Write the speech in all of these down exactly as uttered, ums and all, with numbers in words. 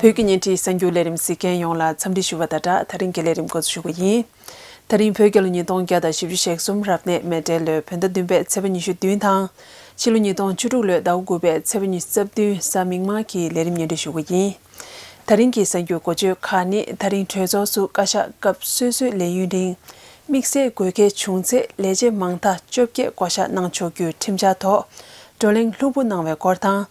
བོད་ཀྱི་བརྙན་འཕྲིན་གསར་འགྱུར་ལས་རིམ་གཟིགས་མཁན་ཡོངས་ལ་འཚམས་འདྲི་ཞུ་བ་དང་སྦྲགས། ད་རིང་གི་ལས་རིམ་འགོ་འཛུགས་ཞུ་གི་ཡིན། ད་རིང་བོད་རྒྱལ་ལོ་ཉིས་སྟོང་བརྒྱ་དང་བཞི་བཅུ་ཞེ་གསུམ་རབ་གནས་མེ་སྤྲེལ་ལོའི་བོད་ཟླ་བདུན་པའི་ཚེས་པ་ཉི་ཤུ་བདུན་དང་། ཕྱི་ལོ་ཉིས་སྟོང་བཅུ་དྲུག་ལོའི་ཟླ་བ་དགུ་པའི་ཚེས་པ་ཉི་ཤུ་རྩ་བདུན་གཟའ་མིག་དམར་གྱི་ལས་རིམ་སྙན་སྒྲོན་ཞུ་གི་ཡིན། ད་རིང་གི་གསར་འགྱུར་འགོ་བརྗོད་ཁག་ནི། ད་རིང་གྲོས་ཚོགས་སུ་བཀའ་ཤག་སྐབས་སོ་སོའི་ལས་ཡུན་རིང་དམིགས་བསལ་དགོས་གལ་བྱུང་ཚེ་ལས་བྱེད་མང་མཐའ་བཅོ་བརྒྱད་བསྐོ་གཞག་གནང་ཆོག་རྒྱུའི་ཁྲིམས་འཆར་ཐོག་བགྲོ་གླེང་ལྷུག་པོ་གནང་བའི་སྐོར་དང་།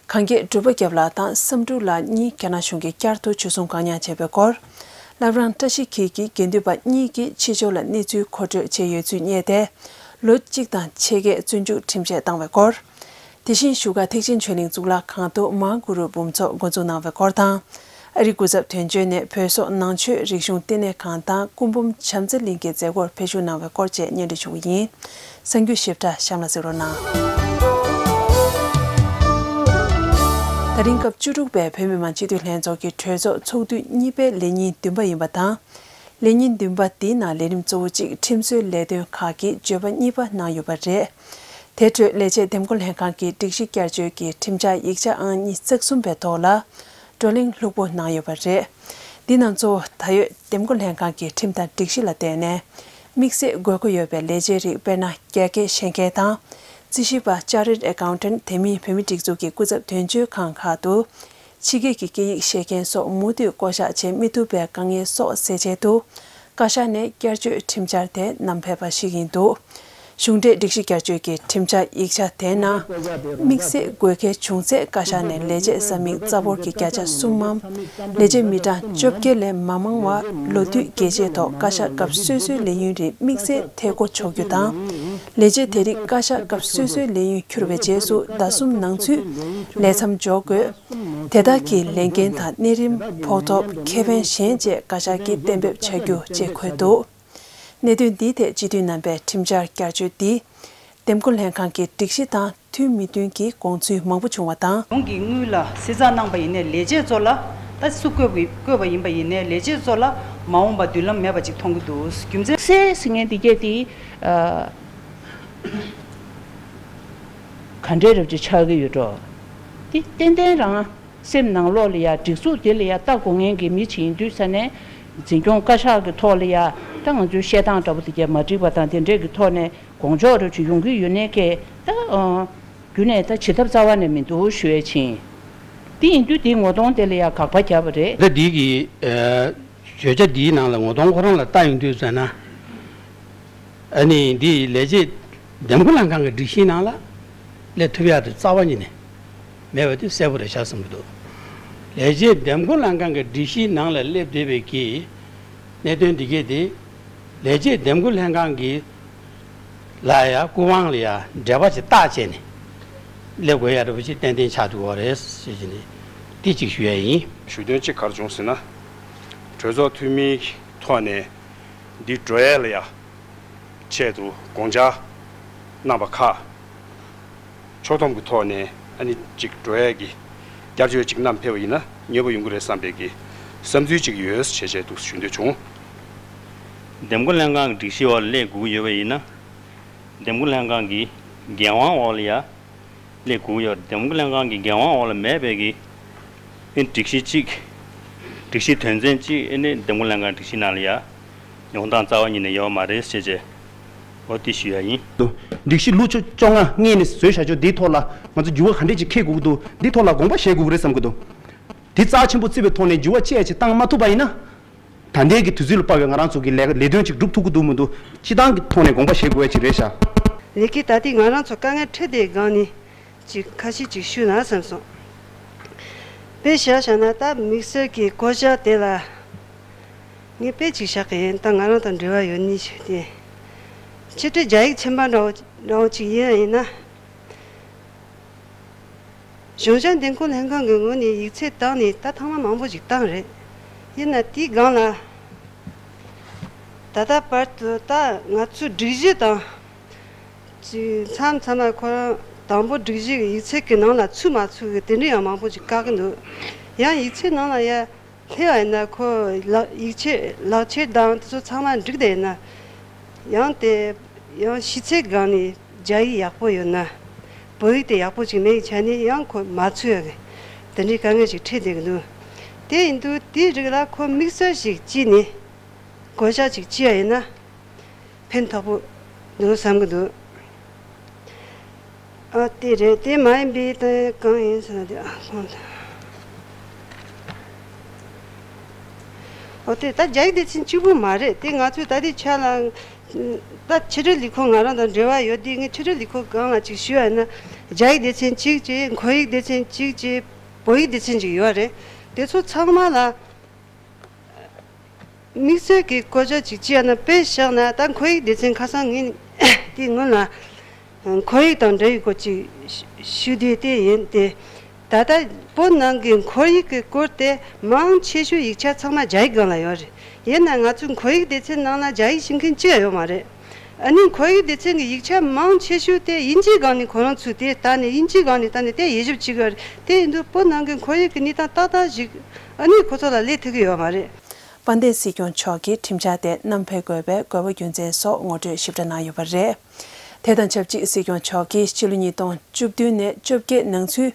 གངས་རྒྱས་གྲུབ་པ་རྒྱལ་ལགས་དང་བསམ་གྲུབ་ལགས་གཉིས་རྒྱ་ནག་གཞུང་གིས་བསྐྱར་དུ་འཇུ་བཟུང་བཀག་ཉར་བྱས་པའི་སྐོར། བླ་བྲང་བཀྲ་ཤིས་འཁྱིལ་གྱི་དགེ་འདུན་པ་གཉིས་ཀྱིས་ཕྱི་ཕྱོགས་ལ་གནས་ཚུལ་མཁོ་སྤྲོད་བྱས་ཡོད་ཚུལ་བསྙད་དེ། ལོ་གཅིག་དང་ཕྱེད་ཀའི་བཙོན་འཇུག་ཁྲིམས་ཆད་བཏང་བའི་སྐོར། དེ་བཞིན་བཞུགས་སྒར་ཐེག་ཆེན་ཆོས་གླིང་གཙུག་ལག་ཁང་དུ་མ་གུ་རུ་འབུམ་ཚོགས་འགོ་འཛུགས་གནང་བའི་སྐོར་དང་། ཨ་རིའི་སྐུ་ཚབ་དོན་གཅོད་ནས་བོད་སོག་ནང་ཆོས་རིག་གཞུང་ལྟེ་གནས་ཁང་དང་སྐུ་འབུམ་བྱམས་བརྩེ་གླིང་གི་མཛད་སྒོར་ཕེབས་བཞུགས་གནང་བའི་སྐོར་བཅས་སྙན་སྒྲོན་ཞུ་གི་ཡིན། གསར་འགྱུར་ཞིབ་ཕྲ་གཤམ་ལ་གཟིགས་རོགས་གནང་། ད་རིང་སྐབས་བཅུ་དྲུག་པའི་བོད་མི་མང་སྤྱི་འཐུས་ལྷན་ཚོགས་ཀྱི་གྲོས་ཚོགས་ཚོགས་དུས་གཉིས་པའི་ལས་ཉིན་བདུན་པ་ཡིན་པ་དང་། ལས་ཉིན་བདུན་པ་འདིའི་ནང་ལས་རིམ་གཙོ་བོ་གཅིག་ཁྲིམས་བཟོའི་ལས་དོན་ཁག་གི་བརྗོད་པ་གཉིས་པ་གནང་ཡོད་པ་རེད། དེ་འཕྲོས་ལས་བྱེད་འདེམས་བསྐོ་ལྷན་ཁང་གི་སྒྲིག་གཞི་བསྐྱར་བཅོས་ཀྱི་ཁྲིམས་འཆར་ཡིག་ཆ་ཨང་ཉི་ཤུ་རྩ་གསུམ་པའི་ཐོག་ལ་བགྲོ་གླེང་ལྷུག་པོ་གནང་ཡོད་པ་རེད། འདི་ནང་གཙོ་བོ་ད་ཡོད་འདེམས་བསྐོ་ལྷན་ཁང་གི་ཁྲིམས་དང་སྒྲིག་གཞི་ལ་བརྟེན་ནས། དམིགས་བསལ་དགོས་མཁོ་ཡོད་པའི་ལས་བྱེད་རིགས། དཔེར་ན། རྒྱ་སྐད་ཤེས་མཁན་དང་། རྩིས་ཞིབ་པ། Chartered Accountant། དེ་མིན་བོད་མིའི་སྒྲིག་འཛུགས་ཀྱི་སྐུ་ཚབ་དོན་གཅོད་ཁང་ཁག་ཏུ། ཕྱི་རྒྱལ་གྱི་སྐད་ཡིག་ཤེས་མཁན་སོགས་མུ་མཐུད་བསྐོ་གཞག་བྱེད་མི་ཐུབ་པའི་དཀའ་ངལ་སོགས་སེལ་ཆེད་དུ། བཀའ་ཤག་ནས་བསྐྱར་བཅོས་ཁྲིམས་འཆར་དེ་བསྣམས་ཕེབས་པ་ཞིག་ཡིན་འདུག་གཞུང་འབྲེལ་སྒྲིག་གཞི་བསྐྱར་བཅོས་ཀྱི་ཁྲིམས་འཆར་ཡིག་ཆ་དེའི་ནང་། དམིགས་བསལ་དགོས་གལ་བྱུང་ཚེ་བཀའ་ཤག་ནས་ལས་བྱེད་ས་མིག་རྩ་འབོར་གྱི་བརྒྱ་ཆ་གསུམ་མམ། ལས་བྱེད་མི་གྲངས་བཅོ་བརྒྱད་ལས་མ་མང་བ་ལོ་དུས་རྒྱས་བཅད་ཐོག་བཀའ་ཤག་སྐབས་སོ་སོའི་ལས་ཡུན་རིང་དམིགས་བསལ་ཐད་བསྐོ་ཆོག་རྒྱུ་དང་། ལས་བྱེད་དེ་རིགས་བཀའ་ཤག་སྐབས་སོ་སོའི་ལས་ཡུན་འཁྱོལ་བའི་རྗེས་སུ་ཟླ་གསུམ་ནང་ཚུད་ལས་མཚམས་འཇོག་དགོས། དེ་དག་གི་ལས་འགན་དང་གནས་རིམ། ཕོགས་ཐོབ། ཁེ་ཕན་གཞན་བཅས་བཀའ་ཤག་གིས་གཏན་འབེབས་བྱ་རྒྱུ་ཅེས་འཁོད་འདུག་གནད་དོན་འདིའི་ཐད་སྤྱི་འཐུས་རྣམ་པས་ཁྲིམས་འཆར་བསྐྱར་བཅོས་འདི་འདེམས་བསྐོ་ལྷན་ཁང་གི་སྒྲིག་གཞི་དང་མཐུན་མི་མཐུན་གྱི་དགོངས་ཚུལ་མང་པོ་བྱུང་བ་དང་། གཞུང་གི་དངུལ་ལ་གསེར་བཙག་གནང་པ་ཡིན་ནའི་ལས་བྱེད་ཚོ་ལ། ད་སུ་བསྐོས་པ་བསྐོས་པ་ཡིན་པ་ཡིན་ནའི་ལས་བྱེད་ཚོ་ལ་མ་འོངས་པ་མདུན་ལམ་མེད་པ་ཅིག་མཐོང་གི་འདུག་རྒྱུ་མཚན། གསེར་ཟེར་མཁན་འདི་གས་དེ། ཨ། ག་འདྲའི་རབ་ཅིག་ཆགས་ཀྱི་ཡོད་འགྲོ། དེ་ཏན་ཏན་རང་སེམས་ནང་ལོགས་ལ་ཡ་སྒྲིག་འཛུགས་དེ་ལ་ཡ་ལྟ་དགོས་མཁན་གྱི་མི་ཅིག་ཡིན་དུས་ས་ནས། འཛིན་སྐྱོང་བཀའ་ཤག་གི་ཐོག་ལ་ཡ་ད་ང་ཚོའི་བཤད་སྟངས་འདྲ་པོ་དེ་གས་མ་འགྲིག་པ་དང་དེ་འདྲས་ཀྱི་ཐོག་ནས་དགོངས་འཇོག་རབ་ཅིག་ཡོང་གི་ཡོད་ནའི་གས་ད། ཨ། རྒྱུ་ནས་ད་བྱེད་ཐབས་རྩ་བ་ནས་མི་འདུག་ཞུ་ཡས་ཕྱིན། དེ་ཡིན་དུས་དེའི་ངོ་གདོང་དེ་ལ་ཡ་དགག་པ་བརྒྱབ་པ་རེད། ད་འདི་གི་ཨ། བརྗོད་བྱ་འདིའི་ནང་ལ་ངོ་གདོང་ཁོ་རང་ལ་ལྟ་ཡོང་དུས་ཙ་ན། ཨ་ནི་འདི་ལས་བྱེད་འདེམས་བསྐོ་ལྷན་ཁང་གི་སྒྲིག་གཞིའི་ནང་ལ་སླེབས་ཐུབ་ཡག་དེ་རྩ་བ་ཉིད་ནས་མེད་པ་དེ་གསལ་པོ་རེད་ཤག་བསམ་གྱི་འདུག་ལས་བྱེད་འདེམས་བསྐོ་ལྷན་ཁང་གི་སྒྲིག་གཞིའི་ནང་ལ་སླེབས་བསྡད་པའི་གི་གནད་དོན་འདི་གས་དེ་ལས་བྱེད་འདེམས་བསྐོ་ལྷན་ཁང་གི་ལ་ཡ་སྐུ་དབང་ལ་ཡ་འབྲེལ་བ་ཅིག་བཏགས་བྱས་ནས་སླེབས་དགོས་ཡ་འདྲ་པོ་ཅིག་ཏན་ཏན་ཆགས་འདུག་པ་རེད་ཞེས་བྱས་ནས་འདི་གཅིག་ཞུ་ཡ་ཡིན། ཞུ་དོན་གཅིག་ག་རེ་བྱུང་ཟེར་ན། གྲོས་ཚོགས་འཐུས་མིའི་ཐོག་ནས་འདི་འགྲོ་ཡ་ལ་ཡ་ཆེད་དུ་དགོངས་འཆར་གནང་པ་ཁག་ཕྱོགས་བསྡོམས་ཀྱི་ཐོག་ནས་ཨ་ནི་གཅིག་འགྲོ་ཡ་གི་བསྐྱར་བཅོས་གཅིག་བསྣམས་ཕེབས་པ་ཡིན་ན་མཉེས་པོ་ཡོང་གི་རེད་བསམ་པའི་གི་བསམ་ཚུལ་གཅིག་ཡོད་ཞེས་བྱས་འདུག་ཞུ་འདོད་བྱུང་། འདེམས་བསྐོ་ལྷན་ཁང་གི་སྒྲིག་གཞི་འོག་ལ་སླེབས་དགོས་ཀྱི་ཡོད་པ་ཡིན་ན། འདེམས་བསྐོ་ལྷན་ཁང་གི་འགན་དབང་འོག་ལ་ཡ་སླེབས་དགོས་ཀྱི་ཡོད། འདེམས་བསྐོ་ལྷན་ཁང་གི་འགན་དབང་འོག་ལ་མེད་པའི་གི་ཨེ་སྒྲིག་གཞི་གཅིག་སྒྲིག་གཞིའི་དོན་ཚན་གཅིག་ཨེ་ནི་འདེམས་བསྐོ་ལྷན་ཁང་སྒྲིག་གཞི་ནང་ལ་ཡ་ཡོང་སྟངས་རྩ་བ་ཉིད་ནས་ཡོད་མ་རེད་ཞེས་བྱས་འོ་དེ་ཞུ་ཡ་ཡིན། སྒྲིག་གཞི་ལོ་བཅོ་བཅོ་ལྔ་སྔས་ནས་བཟོས་བཞག་ཆོག་འདིའི་ཐོག་ལ་ང་ཚོ་འགྱུར་བ་ག་འདྲས་ཅིག་འཁྱེར་དགོས་ཀྱི་འདུག་འདིའི་ཐོག་ལ་དགོངས་པ་བཞེས་དགོས་ཀྱི་རེད་བསམ་གྱི་འདུག་འདི་རྩ་ཆེན་པོ་བརྩི་བའི་ཐོག་ནས་འགྱུར་བ་ཅི་ཡང་ཅིག་བཏང་མ་ཐུབ་པ་ཡིན་ན། ད་ལྟའི་གི་དུས་ཚོད་ལ་དཔག་པའི་ང་རང་ཚོ་གི་ལས་ལས་དོན་ཅིག་སྒྲུབ་ཐུབ་ཀྱི་འདུག་མི་འདུག་སྤྱི་བཏང་གི་ཐོག་ནས་དགོངས་པ་བཞེས་དགོས་ཡ་ཅིག་རེད་ཤག་ལས་ཀའི་ད་ལྟའི་ང་རང་ཚོ་དཀའ་ངལ་འཕྲད་བསྡད་སྒང་ནས་ཅིག་ཁ་ཤས་ཅིག་ཞུས་ན་བསམ་སོང་། དཔེ་བཞག་བཞག་ན་ད་དམིགས་བསལ་གྱི་བསྐོ་བཞག་དེ་ལ་ངས་དཔེ་ཅིག་བཞག་གི་ཡིན། ད་ང་རང་དང་འབྲེལ་བ་ཡོད་ནི་ཞིག་སྟེ། ཕྱི་དྲིལ་རྒྱ་ཡིག་ཚན་པ་འདྲ་བོ་འདྲ་བོ་ཅིག་ཡིན་ཡ་ཡིན་ན། གཞུང་ཞབས་འདེམས་བསྐོ་ལྷན་ཁང་གི་ངོས་ནས་ཡིག་ཚད་བཏང་ནས་ད་ཐེངས་མ་མང་པོ་ཞིག་བཏང་རེད། ཡིན་ན་དེའི་སྒང་ལ་ད་ལྟ་བར་དུ་ད་ང་ཚོའི་སྒྲིག་གཞི་དང་ཅིག་མཚམས་མཚམས་ལ་ཁོ་རང་དང་པོ་སྒྲིག་གཞི་གི་ཡིག་ཚད་ཀྱི་ནང་ལ་ཚུད་མ་ཚུད་གི་དེ་འདྲ་ཡང་མང་པོ་ཞིག་བཀག་གི་འདུག་ཡང་ཡིག་ཚད་ནང་ལ་ཡ་སླེབས་པ་ཡིན་ན་ཁོ་ལག་ཡིག་ཆ་ལག་ཁྱེར་དང་དེ་ཚོ་ཚང་མ་འགྲིག་བསྡད་ཡིན་ན། ཡང་དེ་ཡང་ཤེས་ཚད་སྒང་ནས་རྒྱ་ཡིག་ཡག་པོ་ཡོད་ན། བོད་ཡིག་དེ་ཡག་པོ་ཅིག་མེད་ཀྱི་ཆ་ནས་ཡང་ཁོ་མ་ཚུད་ཡ་གི་དེ་འདྲའི་དཀའ་ངལ་ཞིག་འཕྲད་བསྡད་ཀྱི་འདུག་དེ་ཡིན་དུས་དེའི་རིགས་ལ་ཁོ་དམིགས་བསལ་ཞིག་བྱས་ནས་བགོ་བཤའ་ཅིག་བྱས་ཡ་ཡིན་ན་ཕན་ཐོགས་པོ་འདུག་བསམ་གྱི་འདུག་ཨ་དེ་རེད། དེ་མ་ཡིན་པའི་དེ་གང་ཡིན་ཟེར་ན་དེ་ཨ་ཁོང་དང་། ཨོ་དེ་ད་རྒྱ་ཡིག་སྡེ་ཚན་གཅིག་པུ་མ་རེད། དེ་ང་ཚོས་ད་ལྟའི་ཆ་ལ་ད་ཕྱི་དྲིལ་ལས་ཁུངས་ང་རང་དང་འབྲེལ་བ་ཡོད་དུས་ངས་ཕྱི་དྲིལ་ལས་ཁུངས་སྒང་ལ་ཅིག་ཞུས་པ་ཡིན་ན། རྒྱ་ཡིག་སྡེ་ཚན་གཅིག་བྱས། ཁོར་ཡུག་སྡེ་ཚན་གཅིག་བྱས། བོད་ཡིག་སྡེ་ཚན་གཅིག་ཡོད་རེད། དེ་ཚོ་ཚང་མ་ལ་དམིགས་བསལ་གྱི་བཀོད་རྒྱ་ཅིག་བྱས་ན། དཔེ་བཞག་ན་ད་ཁོར་ཡུག་སྡེ་ཚན་ཁ་སང་ངས་དེའི་སྔོན་ལ་ཁོར་ཡུག་དང་འབྲེལ་བའི་སྐོར་ཅིག་ཞུ་དུས་དེ་ཡིན་ཏེ། ད་ལྟ་བོད་ནང་གི་ཁོར་ཡུག་གི་སྐོར་དེ་མང་ཆེ་ཤོས་ཡིག་ཆ་ཚང་མ་རྒྱ་ཡིག་སྒང་ལ་ཡོད་རེད། ཡིན་ན་ང་ཚོའི་ཁོར་ཡུག་སྡེ་ཚན་ནང་ལ་རྒྱ་ཡིག་ཤེས་མཁན་གཅིག་ཡང་ཡོད་མ་རེད། ཨ་ནི་ཁོར་ཡུག་སྡེ་ཚན་གྱི་ཡིག་ཆ་མང་ཆེ་ཤོས་དེ་དབྱིན་ཇིའི་སྒང་ནས་ཁོ་རང་ཚོས་དེ་ལྟ་ནས། དབྱིན་ཇིའི་སྒང་ནས་ལྟ་ནས་དེ་དབྱེ་ཞིབ་བྱེད་ཀྱི་ཡོད་རེད། དེ་ཡིན་དུས་བོད་ནང་གི་ཁོར་ཡུག་གི་གནས་སྟངས་ཏག་ཏག་ཞིག་ཨ་ནི་ཁོ་ཚོ་ལ་སླེབས་ཐུབ་ཀྱི་ཡོད་མ་རེད། དཔལ་ལྡན་སྲིད་སྐྱོང་མཆོག་གིས་ཁྲིམས་འཆར་དེ་བསྣམས་ཕེབས་དགོས་པའི་དགོས་པ་རྒྱུ་མཚན་སོགས་ངོ་སྤྲོད་ཞིབ་ཕྲ་གནང་ཡོད་པ་རེད། དེ་དང་ཆབས་ཅིག་སྲིད་སྐྱོང་མཆོག་གིས་ཕྱི་ལོ་ཉིས་སྟོང་བཅུ་བདུན་ནས་བཅོ་བརྒྱད་ནང་ཚུད་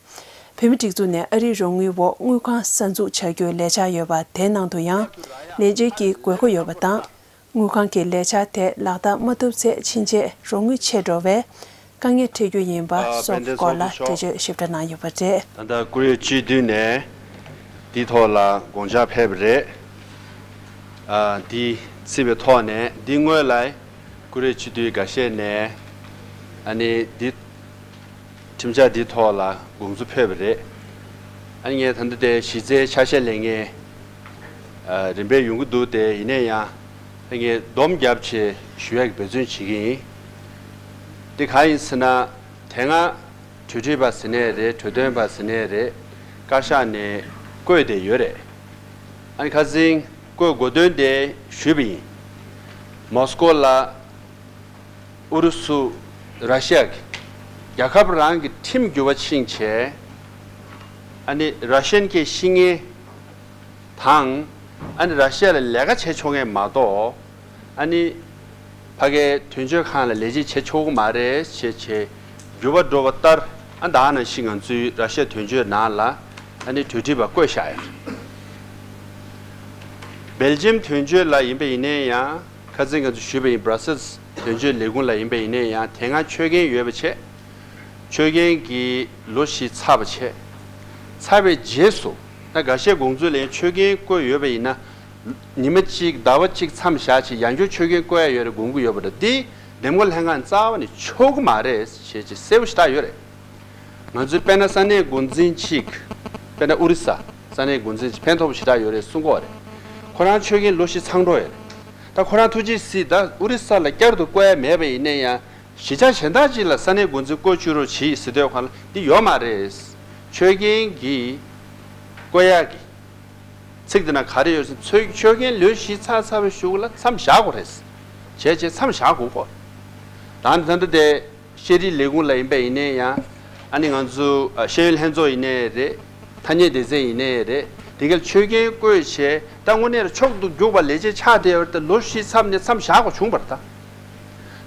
བོད་མིའི་སྒྲིག་འཛུགས་ནས་ཨ་རིའི་རོགས་དངུལ་འོག་དངུལ་ཁང་གསར་འཛུགས་བྱ་རྒྱུའི་ལས་འཆར་ཡོད་པ། དེའི་ནང་དུ་ཡང་ལས་བྱེད་ཀྱི་དགོས་མཁོ་ཡོད་པ་དང་། དངུལ་ཁང་གི་ལས་འཆར་དེ་ལག་བསྟར་མ་ཐུབ་ཚེ་ཕྱིན་ཆད་རོགས་དངུལ་ཆད་འགྲོ་བའི་དཀའ་ངལ་འཕྲད་རྒྱུ་ཡིན་པ་ཨ་སོགས་ཀྱི་སྐོར་ལ་འགྲེལ་བརྗོད་ཞིབ་ཕྲ་གནང་ཡོད་པ་རེད། ད་ལྟ་ཀུ་རེ་སྤྱི་འཐུས་ནས་འདིའི་ཐོག་ལ་དགོངས་འཆར་ཕེབས་པ་རེད། ཨ་འདི་བརྩིས་པའི་ཐོག་ནས་འདི་སྔོན་ལ་ཀུ་རེ་སྤྱི་འཐུས་འགའ་ཤས་ནས་ཨ་ནི་འདི་ཁྲིམས་འཆར་འདིའི་ཐོག་ལ་དགོངས་ཚུལ་ཕེབས་པ་རེད། ཨ་ནི་ངས་ད་ལྟ་དེ་གཞི་རྩའི་ཆ་ཤས་ལེན་མཁན་ཨ་རིམ་པས་ཡོང་གི་འདུག་དེ་ཡིན་ན་ཡང་ཨ་ངས་སྡོམ་རྒྱབ་བྱས་ཞུ་ཡག་གི་འབད་བརྩོན་བྱེད་ཀྱི་ཡིན། དེ་གང་ཡིན་ཟེར་ན། དེ་སྔ་གྲོས་ཁྲིད་པ་ཟེར་ནའི་རེད། གྲོས་སྟོན་པ་ཟེར་ནའི་རེད། བཀའ་ཤག་ནས་བསྐོས་བསྡད་ཡོད་རེད། ཨ་ནི་ཁ་སང་བསྐོས་དགོས་དོན་དེ་ཞུས་པ་ཡིན། མོ་སི་ཀོ་ལ་ཨུ་རུ་སུ། ར་ཤི་ཡ་གི་རྒྱལ་ཁབ་རང་གི་ཁྲིམས་འགྱུར་བ་ཕྱིན་བྱས། ཨ་ནི་ར་ཤན་གྱི་ཤི་ངེས་དང་། ཨ་ནི་ར་ཤི་ཡ་ལ་ལས་ཀ་བྱེད་ཆོག་མཁན་མ་གཏོགས། ཨ་ནི་ཕ་གའི་དོན་གཅོད་ཁང་ལ་ལས་བྱེད་བྱེད་ཆོག་གི་མ་རེད་ཅེས་བྱས་འགྱུར་བ་འགྲོ་བ་ལྟར། ཨ་ད་ག་ནང་བཞིན་ང་ཚོའི་ར་ཤི་ཡ་དོན་གཅོད་ནང་ལ་ཨ་ནི་གྲོས་ཁྲིད་པ་བསྐོས་བཞག་ཡོད། སྦེལ་ཇམ་དོན་གཅོད་ལ་ཡིན་པ་ཡིན་ནའི་ཡང་། ཁ་སང་ང་ཚོས་ཞུས་པ་ཡིན། བྷ་ར་སེལ་སི་དོན་གཅོད་ལས་ཁུངས་ལ་ཡིན་པ་ཡིན་ནའི་ཡང་། དེ་སྔ་ཆོད་གན་ཡོད་པ་བྱས། ཆོད་གན་གྱི་ལོ་བཞི་ཚར་བ་བྱས། ཚར་བའི་རྗེས་སུ་ད་འགའ་ཤས་དགོངས་ཚུལ་ལ་ཡང་ཆོད་གན་བཀོད་ཡོད་པ་ཡིན་ན། ཉི་མ་གཅིག་ཟླ་བ་གཅིག་མཚམས་བཞག་བྱས་ཡང་བསྐྱར་ཆོད་གན་བཀོད་ཡ་ཡོད་རེད་དགོངས་ཀྱི་ཡོད་པ་འདྲ། འདི་འདེམས་བསྐོ་ལྷན་ཁང་རྩ་བ་ནས་ཆོག་གི་མ་རེད་ཅེས་བྱས་གསལ་པོ་ཞེ་དྲག་ཡོད་རེད། ང་ཚོའི་དཔེར་ན་ས་གནས་འགོ་འཛིན་གཅིག་དཔེར་ན་ཨོ་རི་ས་ས་གནས་འགོ་འཛིན་གཅིག་ཕན་ཐོགས་པོ་ཞེ་དྲག་ཡོད་རེད་གསུང་གི་ཡོད་རེད། ཁོ་རང་ཆོད་གན་ལོ་བཞི་ཚང་འགྲོ་ཡོད་རེད། ད་ཁོ་རང་ཐུགས་རྗེ་གཟིགས། ད་ཨོ་རི་ས་ལ་བསྐྱར་དུ་བསྐོ་ཡ་མེད་པ་ཡིན་ན་ཡང་། གཞིས་ཆགས་གཞན་དག་ཅིག་ལ་ས་གནས་འགོ་འཛིན་བསྐོ་བཅུག་རོགས་གྱིས་ཟེར་དུས་སྒང་ལ་འདི་ཡོད་མ་རེད། ཆོད་གན་གྱི་བསྐོ་ཡག་གི་ཚིག་དེ་ན་ག་རེ་ཡོད་ཟེར། ཆོད་ཆོད་གན་ལོ་བཞི་ཚར་ཚར་བའི་གཞུག་ལ་མཚམས་བཞག་དགོས་རེད། བྱས་བྱས་མཚམས་བཞག་དགོས་གོ། ད་ནི་ད་ལྟ་དེ་ཤེས་རིག་ལས་ཁུངས་ལ་ཡིན་པ་ཡིན་ནའི་ཡང་། ཨ་ནི་ང་ཚོ་ཨ་ཤེས་ཡོན་ལྷན་ཚོགས་ཡིན་ནའི་རེད། ཐ་སྙད་སྡེ་ཚན་ཡིན་ནའི་རེད། དེ་གར་ཆོད་གན་བཀོད་བྱས། ད་དངོས་གནས་ལ་མཆོག་ཏུ་གྱུར་པ་ལས་བྱེད་ཆགས་བསྡད་པ་དེ་ལོ་བཞི་མཚམས་ནས་མཚམས་བཞག་དགོས་བྱུང་བ་རེད་ད།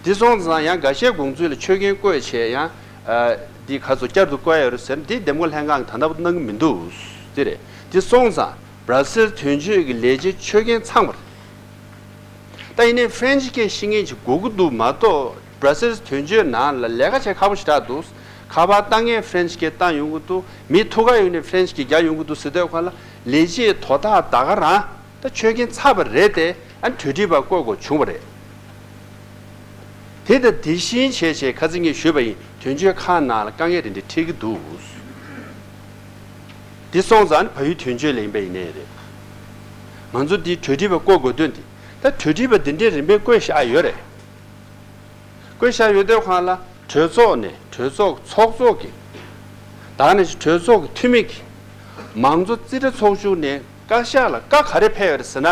དེ་སོང་ཙང་ཡང་འགའ་ཤས་དགོངས་ཚུལ་ལ་ཆོད་གན་བཀོད་བྱས་ཡང་། ཨ་འདི་ག་ཚོད་བསྐྱར་དུ་བཀོད་ཡ་ཡོད་རེད་ཟེར་ན། འདི་འདེམས་བསྐོ་ལྷན་ཁང་གིས་ད་ལྟ་བར་གནང་གི་མི་འདུག་དེ་རེད། དེ་སོང་ཙང་བྷ་ར་སེལ་སི་དོན་གཅོད་ཀྱི་ལས་བྱེད་ཆོད་གན་ཚང་བ་རེད། ད་ཡིན་ནའི་ཧྥ་རན་སི་སྐད་ཤེས་མཁན་ཅིག་དགོས་ཀྱི་འདུག་མ་གཏོགས། བྷ་ར་སེལ་སི་དོན་གཅོད་ནང་ལ་ལས་ཀ་བྱེད་ཁག་པོ་ཞེ་དྲག་འདུག་ཁ་པར་བཏང་མཁན་ཧྥ་རན་སི་སྐད་བཏང་ཡོང་གི་འདུག་མི་ཐུག་ག་ཡོང་ནས་ཧྥ་རན་སི་སྐད་རྒྱག་ཡོང་གི་འདུག་ཟེར་དུས་སྒང་ལ། ལས་བྱེད་དོ་བདག་ད་ག་རང་ད་ཆོད་གན་ཚར་བ་རེད་དེ། ཨ་ནི་གྲོས་ཁྲིད་པ་བསྐོ་དགོས་བྱུང་བ་རེད། དེ་དང་དེ་བཞིན་བྱས་བྱས་ཁ་སང་ངས་ཞུས་པ་ཡིན། དོན་གཅོད་ཁག་ནང་ལ་དཀའ་ངལ་དེ་འདྲ་འཕྲད་ཀྱི་འདུག་དེ་སོང་ཙང་ནི་བལ་ཡུལ་དོན་གཅོད་ལ་ཡིན་པ་ཡིན་ནའི་རེད། ང་ཚོ་འདི་གྲོས་ཁྲིད་པ་བསྐོ་དགོས་དོན་དེ། ད་གྲོས་ཁྲིད་པ་འདི་འདྲའི་རིམ་པས་བསྐོས་བཞག་ཡོད་རེད། བསྐོས་བཞག་ཡོད་དུས་སྒང་ལ། གྲོས་ཚོགས་ནས་གྲོས་ཚོགས་ཚོགས་གཙོ་གིས། ད་ནི་གྲོས་ཚོགས་ཀྱི་འཐུས་མི་གིས། མང་གཙོ་རྩིས་ཁྲ་ཚོགས་ཆུང་ནས་བཀའ་ཤག་ལ་བཀའ་ག་རེ་ཕེབས་ཡོད་རེད་ཟེར་ན།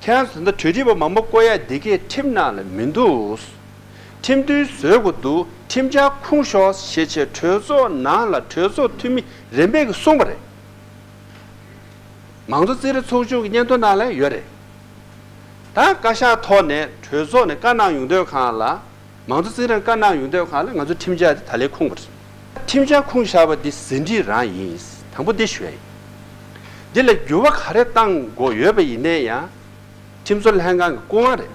ཁྱེད་རང་ཚོ་ད་ལྟ་གྲོས་ཁྲིད་པ་མང་པོ་བསྐོ་ཡ་འདི་གའི་ཁྲིམས་ནང་ལ་མི་འདུག་ཁྲིམས་མཐུན་བཟོ་དགོས་འདུག་ཁྲིམས་འཆར་ཁུངས་ཤོག་ཞེས་བྱས་གྲོས་ཚོགས་ནང་ལ་གྲོས་ཚོགས་འཐུས་མི་རིམ་པས་ཀྱིས་གསུངས་པ་རེད། མང་གཙོ་རྩིས་ཁྲ་ཚོགས་ཆུང་གི་སྙན་ཐོ་ནང་ལ་ཡོད་རེད། ད་བཀའ་ཤག་ཐོག་ནས་གྲོས་ཚོགས་ནས་བཀའ་གནང་ཡོང་དུས་སྒང་ལ། མང་གཙོ་རྩིས་ཁྲ་བཀའ་གནང་ཡོང་དུས་སྒང་ལ་ང་ཚོ་ཁྲིམས་འཆར་དེ་ད་ལན་ཁུངས་པ་རེད། ཁྲིམས་འཆར་ཁུངས་བཞག་པ་འདི་ཟིན་བྲིས་རང་ཡིན། དང་པོ་འདི་ཞུ་ཡ་ཡིན། འདི་ལ་འགྱུར་བ་ག་རེ་བཏང་དགོས་ཡོད་པ་ཡིན་ནའི་ཡང་། ཁྲིམས་བཟོ་ལྷན་ཁང་གི་སྐུ་དབང་རེད།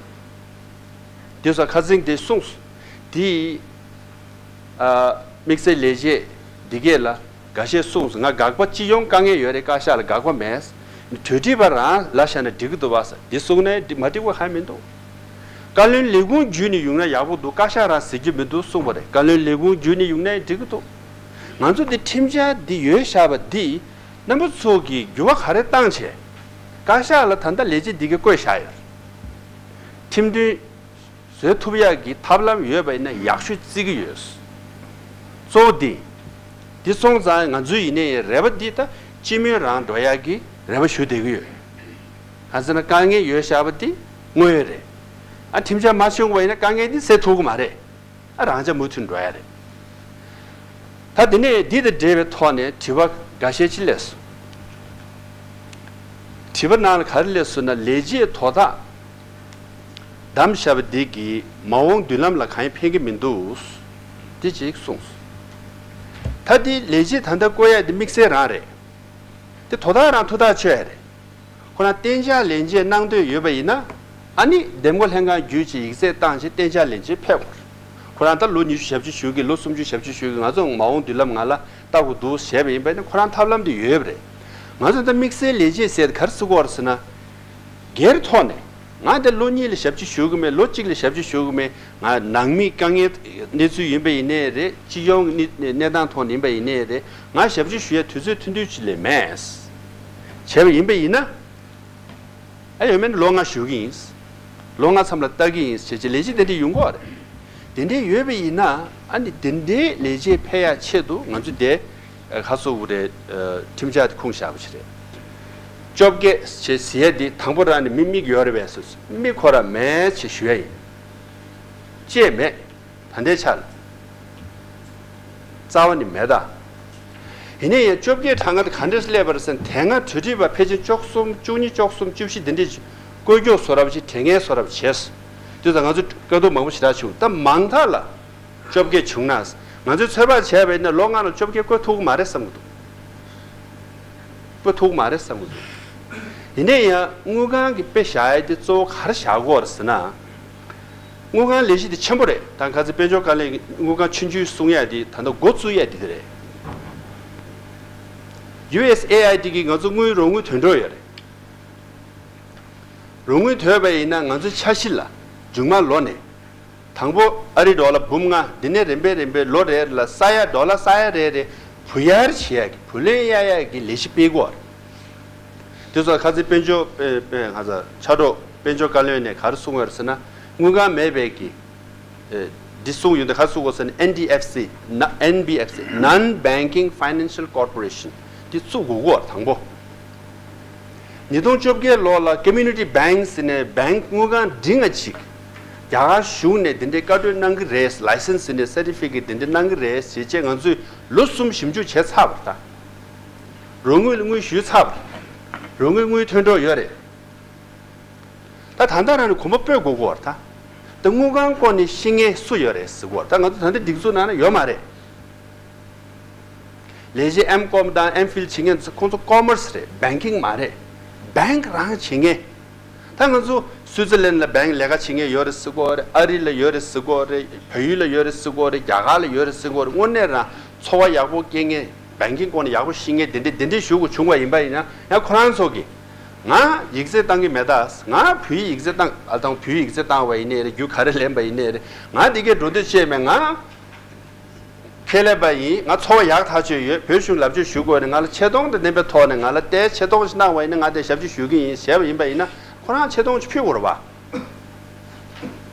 དེ་སོགས་ཁ་སང་དེ་གསུངས་སོང་། དེ་ཨ་དམིགས་བསལ་ལས་བྱེད་འདི་གས་ལ་འགའ་ཤས་གསུངས་སོང་། ང་དགག་པ་སྤྱི་ཡོངས་དཀའ་ངལ་ཡོད་རེད། བཀའ་ཤག་ལ་དགག་པ་མེད། གྲོས་སྒྲིག་པ་རང་ལ་བཞག་ན་འགྲིག་གི་འདུག་བ་ཟེར། འདི་གསུངས་ནའི་འགྲིག་མ་འགྲིག་པ་གང་ཡང་མི་འདུག། བཀའ་བློན་ལས་ཁུངས་བརྒྱུད་ནས་ཡོང་ན་ཡག་པོ་འདུག། བཀའ་ཤག་རང་ཟེར་རྒྱུ་མི་འདུག་གསུངས་པ་རེད། བཀའ་བློན་ལས་ཁུངས་བརྒྱུད་ནས་ཡོང་ནའི་འགྲིག་གི་འདུག། ང་ཚོ་འདི་ཁྲིམས་འཆར་འདི་ཡོད་བཞག་པ་འདི། རྣམ་པ་ཚོ་གིས་འགྱུར་བ་ག་རེ་བཏང་བྱས། བཀའ་ཤག་ལ་ད་ལྟ་ལས་བྱེད་འདི་གས་བསྐོས་བཞག་ཡོད། ཁྲིམས་མཐུན་བཟོ་ཐུབ་ཡག་གི་ཐབས་ལམ་ཡོད་པ་ཡིན་ན་ཡག་ཤོས་བརྩི་གི་ཡོད། གཙོ་བོ་འདི། འདི་སོང་ཙང་ང་ཚོའི་ཡིན་ནའི་རེ་བ་འདི་ད་སྤྱི་མོས་རང་འགྲོ་ཡག་གི་རེ་བ་ཞུ་བསྡད་ཀྱི་ཡོད། གང་ཟེར་ན་དཀའ་ངལ་ཡོད་བཞག་པ་འདི་དངོས་ཡོད་རེད། ཨ་ཁྲིམས་འཆར་མ་བྱུང་བ་ཡིན་ན་དཀའ་ངལ་འདི་སེལ་ཐུབ་ཀྱི་མ་རེད། ཨ་རང་ཅག་མུ་མཐུད་འགྲོ་ཡ་རེད། ད་དེ་ནས་འདི་དང་འབྲེལ་བའི་ཐོག་ནས་དྲི་བ་འགའ་ཤས་ཅིག་སླེབས་སོང་། དྲི་བ་ནང་ལ་ག་རེ་སླེབས་སོང་ན། ལས་བྱེད་དོ་བདག་བདམས་བཞག་པ་འདི་གིས་མ་འོངས་མདུན་ལམ་ལ་གང་ཡང་ཕན་གྱི་མི་འདུག། འདི་གཅིག་གསུངས་སོང་། ད་འདི་ལས་བྱེད་ད་ལྟ་བསྐོ་ཡ་འདི་དམིགས་བསལ་རང་རེད། དེ་དོ་བདག་རང་ཐུགས་ཐག་ཆོད་ཡ་རེད། ཁོ་རང་གཏན་འཇགས་ལས་བྱེད་གནང་འདོད་ཡོད་པ་ཡིན་ན། ཨ་ནི་འདེམས་བསྐོ་ལྷན་ཁང་བརྒྱུད་ཅིག་ཡིག་ཚད་བཏང་བྱས་གཏན་འཇགས་ལས་བྱེད་ཕེབས་དགོས། ཁོ་རང་ད་ལོ་ཉི་ཤུ་ཞབས་ཕྱི་ཞུ་གི། ལོ་སུམ་ཅུ་ཞབས་ཕྱི་ཞུ་གི། ང་ཚོ་མ་འོངས་མདུན་ལམ་ང་ལ་ལྟ་དགོས་འདུག་བྱས་པ་ཡིན་པ་ཡིན་ན་ཁོ་རང་ཐབས་ལམ་དེ་ཡོད་པ་རེད། ང་ཚོ་ད་དམིགས་བསལ་ལས་བྱེད་ཟེར་ག་རེ་ཟེར་གྱི་ཡོད་རེད་ཟེར་ན། སྒེར་ཐོག་ནས་ང་འདི་ལོ་གཉིས་ལ་ཞབས་ཕྱི་ཞུ་གི་མེད། ལོ་གཅིག་ལ་ཞབས་ཕྱི་ཞུ་གི་མེད། ང་ནང་མིའི་དཀའ་ངལ་གནས་ཚུལ་ཡིན་པ་ཡིན་ནའི་རེད། སྤྱི་ཡོངས་གནས་གནས་སྟངས་ཐོག་ནས་ཡིན་པ་ཡིན་ནའི་རེད། ང་ཞབས་ཕྱི་ཞུ་ཡ་དུས་ཚོད་ཐུང་ཐུང་ཅིག་ལས་མེད། བྱས་པ་ཡིན་པ་ཡིན་ན། ཨ་ཡོད་མེད་ལོ་ལྔ་ཞུ་གི་ཡིན། ལོ་ལྔ་མཚམས་ལ་ལྟ་གི་ཡིན་ཞེས་བྱས་ལས་བྱེད་དེ་འདྲས་ཡོང་གི་ཡོད་རེད། དེ་འདྲས་ཡོད་པ་ཡིན་ན། ཨ་ནི་དེ་འདྲའི་ལས་བྱེད་ཕེབས་ཡ་ཆེད་དུ་ང་ཚོ་དེ་ཁ་སོ་བོ་རེད། ཁྲིམས་འཆར་དེ་ཁུངས་བཞག་པ་ཞིག་རེད། བཅོ་བརྒྱད་ཞེས་ཟེར་ཡ་འདི་དང་པོ་རང་ནས་མི་དམིགས་ཡོད་རེད་པས་ཟེར། མི་ཁོ་རང་མེད་ཅེས་ཞུ་ཡ་ཡིན། ཅེས་མེད། ད་ལྟའི་ཆར་ལ་རྩ་བ་ནས་མེད་ད། ཡིན་ན་ཡང་བཅོ་བརྒྱད་གྲངས་ཀ་དེ་ག་འདྲས་སླེབས་པ་རེད་ཟེར་ན། དེ་སྔ་གྲ་སྒྲིག་པ་ཕལ་ཆེར་བཅུ་གསུམ་བཅུ་གཉིས་བཅུ་གསུམ་བཅུ་བཞི་འདི་འདྲས་བསྐོས་རྒྱུགས་བཟོ་འདྲ་བ་ཅིག་དྲན་མཁན་བཟོ་འདྲ་བ་བྱས། དེ་ཙང་ང་ཚོ་དཀའ་སྡུག་མང་པོ་ཞེ་དྲག་བྱུང་། ད་མང་ཐག་ལ་བཅོ་བརྒྱད་བྱུང་ན། ང་ཚོས་ཚོད་དཔག་བྱས་པ་ཡིན་ན་ལོ་ལྔ་ལ་བཅོ་བརྒྱད་བསྐོས་ཐུབ་ཀྱི་མ་རེད་བསམ་གྱི་འདུག། བསྐོས་ཐུབ་ཀྱི་མ་རེད་བསམ་གྱི་འདུག། ཡིན་ན་ཡང་དངུལ་ཁང་གིས་དཔེ་བཞག་ཡ་དེ་གཙོ་བོ་ག་རེ་བཞག་གི་ཡོད་རེད་ཟེར་ན། དངུལ་ཁང་ལས་གཞི་དེ་ཆེན་པོ་རེད། ད་ཁ་སང་དཔལ་འབྱོར་བཀའ་བློན་གྱིས་དངུལ་ཁང་ཆུང་ཆུང་གསུང་ཡ་དེ་ད་ལྟ་འགོ་བཙུགས་ཡ་དེ་དེ་རེད། ཡུ་ཨེས་ཨེ་ཨའི་ཌི་གིས་ང་ཚོ་དངུལ་རོགས་དངུལ་ཐོན་འགྲོ་ཡོད་རེད། རོགས་དངུལ་ཐོན་པ་ཡིན་ན་ང་ཚོའི་འཆར་གཞི་ལ་མཇུག་མ་ལོ་ནས་དང་པོ་ཨ་རི་ཌོ་ལར་འབུམ་ལྔ། འདི་ནས་རིམ་པས་རིམ་པས་ལོ་རེ་ལ་ས་ཡ་ཌོ་ལར་ས་ཡ་རེ་རེ་བུ་ཡར་བྱེད་ཡ་གི་བུ་ལོན་གཡར་ཡ་གི་ལས་གཞི་སྤེལ་གྱི་ཡོད་རེད། དེ་ཚོ་ཁ་སང་དཔལ་འབྱོར་དཔེ་དཔེ་ང་ཚོ་ཕྱག་རོགས་དཔལ་འབྱོར་བཀའ་བློན་ནས་ག་རེ་གསུངས་ཡོད་རེད་ཟེར་ན། དངུལ་ཁང་མེད་པའི་གི་ཨེ་འདི་གསུངས་ཡོད་འདི་ག་རེ་གསུངས་ཡོད་ཟེར་ན། ཨེན་ཌི་ཨེཕ་སི། ན་ཨེན་བི་ཨེཕ་སི། Non Banking Financial Corporation། འདི་བཙུགས་དགོས་ཀྱི་ཡོད་རེད་དང་པོ། ཉིས་སྟོང་བཅོ་བརྒྱད་ལོ་ལ་Community Bank ཟེར་ནས་བེང་དངུལ་ཁང་འབྲིང་ང་གཅིག་རྒྱ་གར་གཞུང་ནས་འདི་འདྲའི་བཀའ་འཁྲོལ་གནང་གི་རེད། ལའི་སེན་སི་ཟེར་ནས་སར་ཊི་ཕི་ཀེཊ་འདི་འདྲ་གནང་གི་རེད་ཟེར་བྱས་ང་ཚོས་ལོ་གསུམ་ཞིབ་འཇུག་བྱས་ཚར་བ་རེད་ད། རོགས་དངུལ་ལ་དངུལ་ཞུས་ཚར་བ་རེད། རོགས་དངུལ་དངུལ་ཐོན་འགྲོ་ཡོད་རེད། ད་ད་ལྟ་རང་ནས་གོམ་པ་སྤོས་དགོས་ཀྱི་ཡོད་རེད་ད། ད་དངུལ་ཁང་སྐོར་ནས་ཤེས་མཁན་སུ་ཡོད་རེད་ཟེར་གྱི་ཡོད་རེད། ད་ང་ཚོ་ད་ལྟ་སྒྲིག་འཛུགས་ནང་ན་ཡོད་མ་རེད། ལས་བྱེད་ཨེམ་ཀོམ་དང་ཨེམ་ཕིལ་བྱེད་མཁན་ཚོ་ཁོང་ཚོ་ཀོ་མར་སི་རེད། བེང་ཀིང་མ་རེད། བེང་ཀི་རང་བྱེད་མཁན། ད་ང་ཚོ་སུའི་ཙི་ལན་ལ་བེང་ཀི་ལས་ཀ་བྱེད་མཁན་ཡོད་རེད་ཟེར་གྱི་ཡོད་རེད། ཨ་རི་ལ་ཡོད་རེད་ཟེར་གྱི་ཡོད་རེད། བལ་ཡུལ་ལ་ཡོད་རེད་ཟེར་གྱི་ཡོད་རེད། རྒྱ་གར་ལ་ཡོད་རེད་ཟེར་གྱི་ཡོད་རེད། དངོས་གནས་རང་ཚོར་བ་ཡག་པོ་སྐྱེ་མཁན། བེང་ཀིང་སྐོར་ནས་ཡག་པོ་ཤེས་མཁན་དེ་འདྲ་དེ་འདྲ་ཞུ་དགོས་བྱུང་བ་ཡིན་པ་ཡིན་ན་ཡང་ཁོ་རང་ཚོ་གིས་ང་ཡིག་ཚད་བཏང་གི་མེད་ད། ང་བོད་ཡིག་ཚད་བཏང་ཨ་དང་བོད་ཡིག་ཚད་བཏང་བ་ཡིན་ནའི་རེད། རྒྱུ་ག་རེ་ལེན་པ་ཡིན་ནའི་རེད། ང་འདི་གའི་འགྲོ་འདོད་བྱས་མེད། ང་ཁས་ལེན་པ་ཡིན། ང་ཚོར་བ་ཡག་ཐག་ཆོད་ཡོད། བོད་གཞུང་ལབ་ཆོས་ཞུ་དགོས་ནས་ང་ལ་ཆེ་མཐོང་དང་ལྡན་པའི་ཐོག་ནས་ང་ལ་ལྟའི་ཆེ་མཐོང་ཞིག་གནང་བ་ཡིན་ན་ང་དེ་ཞབས་ཕྱི་ཞུ་གི་ཡིན་ཞེས་པ་ཡིན་པ་ཡིན་ན་ཁོ་རང་ཆེ་མཐོང་ཞིག་ཕུལ་དགོས་རེད་པ།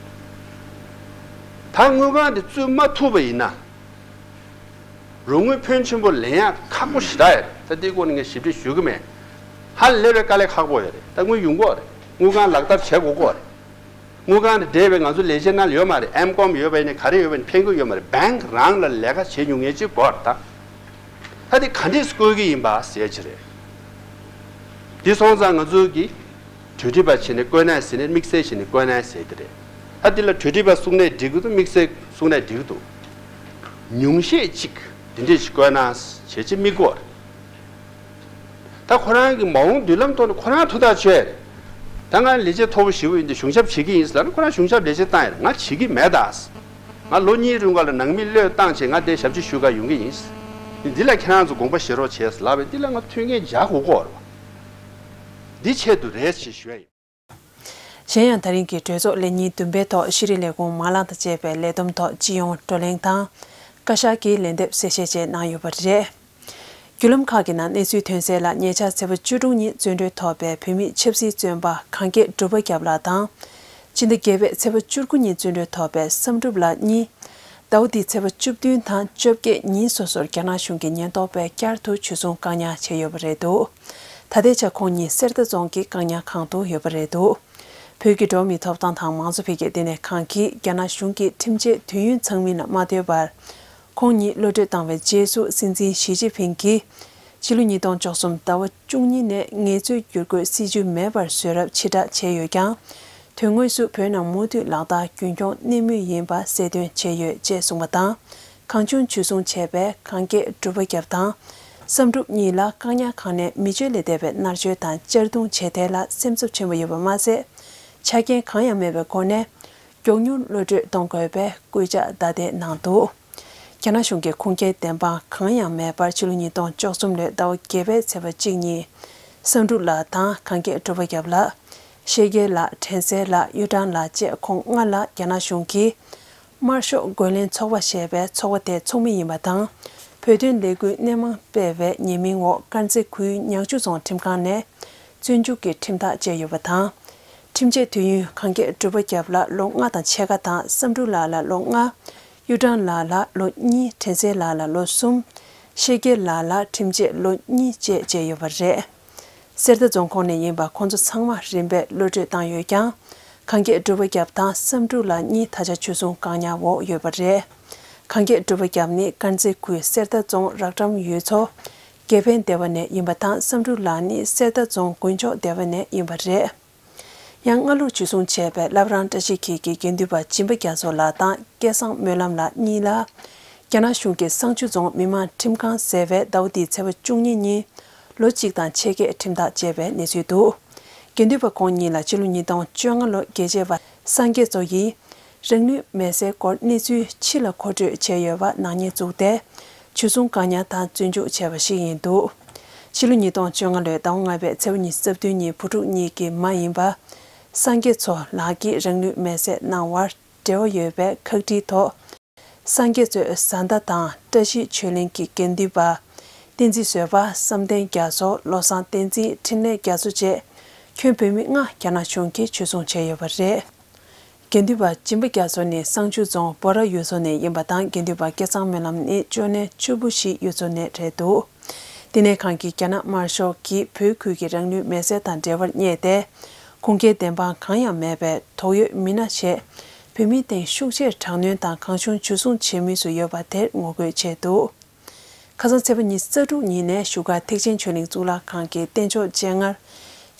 ད་དངུལ་ཁང་དེ་བཙུགས་མ་ཐུབ་པ་ཡིན་ན། རོགས་དངུལ་ཕོན་ཆེན་པོ་ལེན་ཡག་ཁག་པོ་ཞེ་དྲག་ཡོད་རེད། ད་དེའི་སྐོར་ནས་ངས་ཞིབ་ཕྲ་ཞུ་གི་མེད། ཧ་ལས་པའི་དཀའ་ལས་ཁག་པོ་ཡོད་རེད། ད་དངུལ་ཡོང་གི་ཡོད་རེད། དངུལ་ཁང་ལག་བསྟར་བྱེད་དགོས་ཀྱི་ཡོད་རེད། དངུལ་ཁང་དང་འབྲེལ་བའི་ང་ཚོ་ལས་བྱེད་ནང་ལ་ཡོད་མ་རེད། ཨེམ་ཀོམ་ཡོད་པ་ཡིན་ནའི་ག་རེ་ཡོད་པ་ཡིན་ནའི་ཕན་གྱི་ཡོད་མ་རེད། བེང་ཀི་རང་ལ་ལས་ཀ་བྱེད་མྱོང་མཁན་ཅིག་དགོས་རེད་ད། ད་དེ་ག་འདྲས་བསྐོ་གི་ཡིན་པ་ཟེར་ཅིག་རེད། དེ་སོང་ཙང་ང་ཚོ་གིས་གྲོས་སྒྲིག་པ་བྱས་ནས་བསྐོས་ན་ཟེར་ནས་དམིགས་བསལ་བྱས་ནས་བསྐོས་ན་ཟེར་དེ་རེད། ད་འདི་ལ་གྲོས་སྒྲིག་པ་གསུང་ནའི་འགྲིག་གི་འདུག། དམིགས་བསལ་གསུང་ནའི་འགྲིག་གི་འདུག། ཉུང་ཤས་གཅིག་དེ་འདྲས་ཞིག་བསྐོས་ན་བྱས་ཅིག་དམིགས་ཀྱི་ཡོད་རེད། ད་ཁོ་རང་གི་མ་འོངས་མདུན་ལམ་ཐོག་ནས་ཁོ་རང་ཐུགས་ཐག་ཆོད་རེད། ད་ང་ལས་བྱེད་མཐོ་པོ་ཞེ་པོ་ཡིན་དུས་གཞུང་ཞབས་བྱེད་ཀྱི་ཡིན་ཟེར་ལབ་ན། ཁོ་རང་གཞུང་ཞབས་ལས་བྱེད་བཏང་ཡ་རེད། ང་བྱེད་ཀྱི་མེད་ད། ང་ལོ་གཉིས་རིང་ག་ལ་ནང་མི་བློས་བཏང་བྱས་ང་དེ་ཞབས་ཕྱི་ཞུ་ག་ཡོང་གི་ཡིན། འདི་ལ་ཁྱེད་རང་ཚོ་དགོངས་པ་བཞེས་རོགས་བྱས་ལབ་པས། འདི་ལ་ང་མཐུན་རྐྱེན་སྦྱར་དགོས་ཀྱི་ཡོད་རེད་བ། འདི་ཆེད་དུ་རེད་ཅེས་ཞུ་ཡ་ཡིན། གཞན་ཡང་ད་རིང་གི་གྲོས་ཚོགས་ལས་ཉིན་བདུན་པའི་ཐོག་ཤེས་རིག་ལས་ཁུངས་མ་ལག་དང་བཅས་པའི་ལས་བསྡོམས་ཐོག་སྤྱི་ཡོངས་བགྲོ་གླེང་དང་། བཀའ་ཤག་གིས་ལན་འདེབས་གསལ་བཤད་བཅས་གནང་ཡོད་པ་རེད། བརྒྱུད་ལམ་ཁག་གི་ནང་གནས་ཚུལ་ཐོན་གསལ་ལ། ཉེ་ཆར་ཚེས་པ་བཅུ་དྲུག་ཉིན་བཙོན་གྲོལ་ཐོབ་པའི་བོད་མིའི་ཆབ་སྲིད་བཙོན་པ་གངས་སྐྱིད་གྲུབ་པ་རྒྱབ་ལགས་དང་། ཕྱི་ཟླ་བརྒྱད་པའི་ཚེས་པ་བཅུ་དགུ་ཉིན་བཙོན་གྲོལ་ཐོབ་པའི་བསམ་གྲུབ་ལགས་གཉིས། ཟླ་བ་འདིའི་ཚེས་པ་བཅུ་བདུན་དང་བཅོ་བརྒྱད་ཉིན་སོ་སོར་རྒྱ་ནག་གཞུང་གི་ཉེན་རྟོག་པས་བསྐྱར་དུ་འཇུ་བཟུང་བཀག་ཉར་བྱས་ཡོད་པ་རེད་འདུག་ད་ལྟའི་ཆར་ཁོང་གཉིས་གསེར་རྟ་རྫོང་གི་བཀག་ཉར་ཁང་དུ་ཡོད་པ་རེད་འདུག་བོད་ཀྱི་འགྲོ་བ་མིའི་ཐོབ་ཐང་དང་མང་གཙོ་འཕེལ་རྒྱས་ལྟེ་གནས་ཁང་གིས་རྒྱ་ནག་གཞུང་གིས་ཁྲིམས་ཆད་དུས་ཡུན་ཚང་མིན་ལ་མ་ལྡོག་པར། ཁོང་ཉིད་གློད་གྲོལ་བཏང་བའི་རྗེས་སུ། སྲིད་འཛིན་ཞི་ཅིན་ཕིང་གིས་ཕྱི་ལོ་ཉིས་སྟོང་བཅུ་གསུམ་ཟླ་བ་བཅུ་གཉིས་ནས་ངལ་རྩོལ་བསྒྱུར་བཀོད་སྲིད་ཇུས་མེད་པར་བཟོ་རབས་ཕྱིར་བསྒྲགས་བྱས་ཡོད་ཀྱང་། དོན་དངོས་སུ་བོད་ནང་མུ་མཐུད་ལག་བསྟར་རྒྱུན་འཁྱོངས་གནས་མུས་ཡིན་པ་གསལ་སྟོན་བྱས་ཡོད་ཅེས་གསུངས་པ་དང་། གང་བྱུང་འཇུ་བཟུང་བྱས་པའི་གངས་སྐྱིད་གྲུབ་པ་རྒྱབ་དང་། བསམ་གྲུབ་གཉིས་ལ་བཀག་ཉར་ཁང་ནས་མི་སྤྱོད་ལས་འདས་པའི་མནར་གཅོད་དང་གཅར་རྡུང་བྱས་ཐད་ལ་སེམས་འཚབ་ཆེན་པོ་ཡོད་པ་མ་ཟད། ཆ་རྐྱེན་གང་ཡང་མེད་པའི་སྒོ་ནས། མགྱོགས་མྱུར་གློད་གྲོལ་གཏོང་དགོས་པའི་སྐུལ་ལྕག་བརྡ་དེ་གནང་འདུག་རྒྱ་ནག་གཞུང་གིས་ཁུངས་སྐྱེལ་བདེན་དཔང་གང་ཡང་མེད་པར་ཕྱི་ལོ་ཉིས་སྟོང་བཅུ་གསུམ་ལོའི་ཟླ་བ་བརྒྱད་པའི་ཚེས་པ་གཅིག་ཉིན། བསམ་གྲུབ་ལགས་དང་། གངས་སྐྱིད་གྲུབ་པ་རྒྱབ་ལགས། ཤེས་རྒྱལ་ལགས། དྲན་གསལ་ལགས། གཡུ་སྦྲང་ལགས་བཅས་ཁོང་ལྔ་ལ་རྒྱ་ནག་གཞུང་གིས། དམར་ཤོག་རྒོལ་ལན་ཚོགས་པ་ཞེས་པའི་ཚོགས་པ་དེའི་ཚོགས་མི་ཡིན་པ་དང་། བོད་དོན་ལས་འགུལ་སྣེ་མང་སྤེལ་བའི་ཉེས་མིང་འོག་དཀར་མཛེས་ཁུལ་ཉག་ཆུ་རྫོང་ཁྲིམས་ཁང་ནས། བཙོན་འཇུག་གི་ཁྲིམས་ཐག་བཅད་ཡོད་པ་དང་། ཁྲིམས་ཆད་དུས་ཡུན་གངས་སྐྱིད་གྲུབ་པ་རྒྱབ་ལ་ལོ་ལྔ་དང་ཕྱེད་ཀ་དང་། བསམ་གྲུབ་ལགས་ལ་ལོ་ལྔ། གཡུ་སྦྲང་ལགས་ལ་ལོ་གཉིས། དྲན་གསལ་ལགས་ལ་ལོ་གསུམ། ཤེས་རྒྱལ་ལགས་ལ་ཁྲིམས་ཆད་ལོ་གཉིས་བཅས་བཅད་ཡོད་པ་རེད། གསེར་རྟ་རྫོང་ཁོངས་ནས་ཡིན་པ་ཁོང་ཚོ་ཚང་མ་རིམ་པས་གློད་གྲོལ་བཏང་ཡོད་ཀྱང་། གངས་སྐྱིད་གྲུབ་པ་རྒྱབ་དང་བསམ་གྲུབ་ལགས་གཉིས་ད་ཆ་འཇུ་བཟུང་བཀག་ཉར་འོག་ཡོད་པ་རེད། གངས་སྐྱིད་གྲུབ་པ་རྒྱབ་ནི་དཀར་མཛེས་ཁུལ་གསེར་རྟ་རྫོང་རག་ཀྲམ་ཡུལ་ཚོ་དགེ་འཕེལ་སྡེ་བ་ནས་ཡིན་པ་དང་། བསམ་གྲུབ་ལགས་ནི་གསེར་རྟ་རྫོང་དགུན་ཆོག་སྡེ་བ་ནས་ཡིན་པ་རེད། ཡང་སྔ་ལོར་འཇུ་བཟུང་བྱས་པའི་བླ་བྲང་བཀྲ་ཤིས་འཁྱིལ་གྱི་དགེ་འདུན་པ་སྦྱིན་པ་རྒྱ་མཚོ་ལགས་དང་སྐལ་བཟང་སྨོན་ལམ་ལགས་གཉིས་ལ། རྒྱ་ནག་གཞུང་གིས་བསང་ཆུ་རྫོང་མི་མང་ཁྲིམས་ཁང་ཟེར་བས་ཟླ་བ་འདིའི་ཚེས་པ་བཅུ་གཉིས་ཉིན་ལོ་གཅིག་དང་ཕྱེད་ཀའི་ཁྲིམས་ཐག་བཅད་པའི་གནས་ཚུལ་འདུག་དགེ་འདུན་པ་ཁོང་གཉིས་ལ་ཕྱི་ལོ་ཉིས་སྟོང་བཅོ་ལྔ་ལོར་རྒྱལ་གཅེས་པ་སངས་རྒྱས་མཚོ་ཡིས་རང་ལུས་མེར་སྲེག་སྐོར་གནས་ཚུལ་ཕྱི་ལ་མཁོ་སྤྲོད་བྱས་ཡོད་པ་ནག་ཉེས་བཙུགས་ཏེ། འཇུ་བཟུང་བཀག་ཉར་དང་བཙོན་འཇུག་བྱས་པ་ཞིག་ཡིན་འདུག་ཕྱི་ལོ་ཉིས་སྟོང་བཅོ་ལྔ་ལོའི་ཟླ་བ་ལྔ་པའི་ཚེས་པ་ཉི་ཤུ་རྩ་བདུན་ཉིན་བུ་ཕྲུག་གཉིས་ཀྱི་མ་ཡིན་པ། སངས་རྒྱས་མཚོ་ལགས་ཀྱིས་རང་ལུས་མེར་སྲེག་གནང་བར་འབྲེལ་བ་ཡོད་པའི་ཁག་དཀྲིའི་ཐོག་སངས་རྒྱས་མཚོའི་བཟའ་ཟླ་དང་བཀྲ་ཤིས་ཆོས་གླིང་གི་དགེ་འདུན་པ། བསྟན་འཛིན་བཟོད་པ། བསམ་གཏན་རྒྱ་མཚོ། བློ་བཟང་བསྟན་འཛིན། འཕྲིན་ལས་རྒྱ་མཚོ་བཅས་ཁྱོན་བོད་མི་ལྔ་རྒྱ་ནག་གཞུང་གིས་འཇུ་བཟུང་བྱས་ཡོད་པ་རེད། དགེ་འདུན་པ་སྦྱིན་པ་རྒྱ་མཚོ་ནི་བསང་ཆུ་རྫོང་སྦོ་ར་ཡུལ་ཚོ་ནས་ཡིན་པ་དང་། དགེ་འདུན་པ་སྐལ་བཟང་སྨོན་ལམ་ནི་ཅོ་ནེ་ཆུ་བོ་གཞིས་ཡུལ་ཚོ་ནས་རེད་འདུག་ལྟེ་གནས་ཁང་གིས་རྒྱ་ནག་དམར་ཤོག་གིས་བོད་ཁུལ་གྱི་རང་ལུས་མེར་སྲེག་དང་འབྲེལ་བར་བསྙད་དེ། ཁུངས་སྐྱེལ་བདེན་དཔང་གང་ཡང་མེད་པའི་དོགས་ཡོད་མི་སྣ་བྱས། བོད་མིའི་སྟེང་ཤུགས་ཆེར་དྲག་གནོན་དང་གང་བྱུང་འཇུ་བཟུང་བྱེད་མུས་སུ་ཡོད་པ་དེར་ངོ་རྒོལ་བྱས་འདུག་ཁ་སང་ཚེས་པ་ཉི་ཤུ་རྩ་དྲུག་ཉིན་ནས་བཞུགས་སྒར་ཐེག་ཆེན་ཆོས་གླིང་གཙུག་ལག་ཁང་གི་རྟེན་མཆོག་སྤྱན་སྔར།